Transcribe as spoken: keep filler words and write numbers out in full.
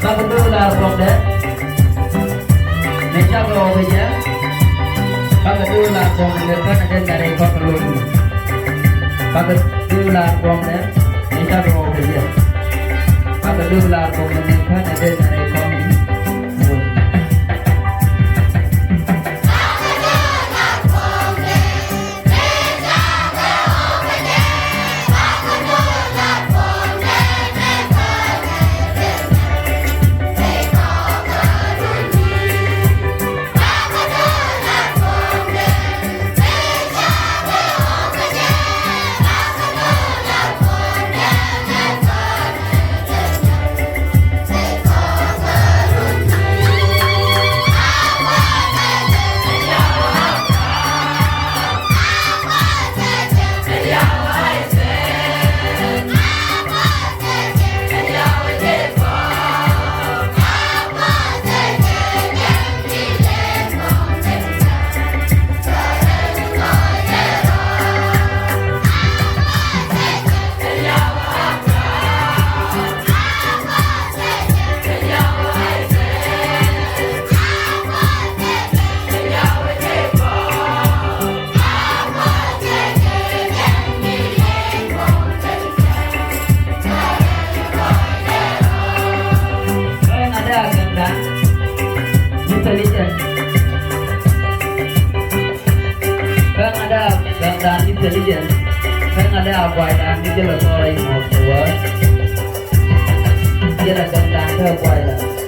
Bakɛ do̱r lar buɔ̱mdɛ. Mɛ cakɛ ɣɔw kɛ jɛ. Bakɛ do̱r lar buɔ̱mdɛ mɛ pänɛ dee lar i̱ kɔn kɛ lo̱l. Bakɛ do̱r lar buɔ̱mdɛ mɛ cakɛ ɣɔw kɛ jɛ. Bakɛ do̱r lar buɔ̱mdɛ mɛ pänɛ dee lar i̱ kɔn kɛ lo̱l. Kä ŋa̱dä a gaŋdan mi thäli jɛ. Kä ŋa̱dä a gaŋdan mi thäli jɛ. Kä ŋa̱dä a guaydan mi jälɛ thɔɔrɛ i̱ mɔɔk kɛ wä. Jälɛ gaŋdan kä guaydan.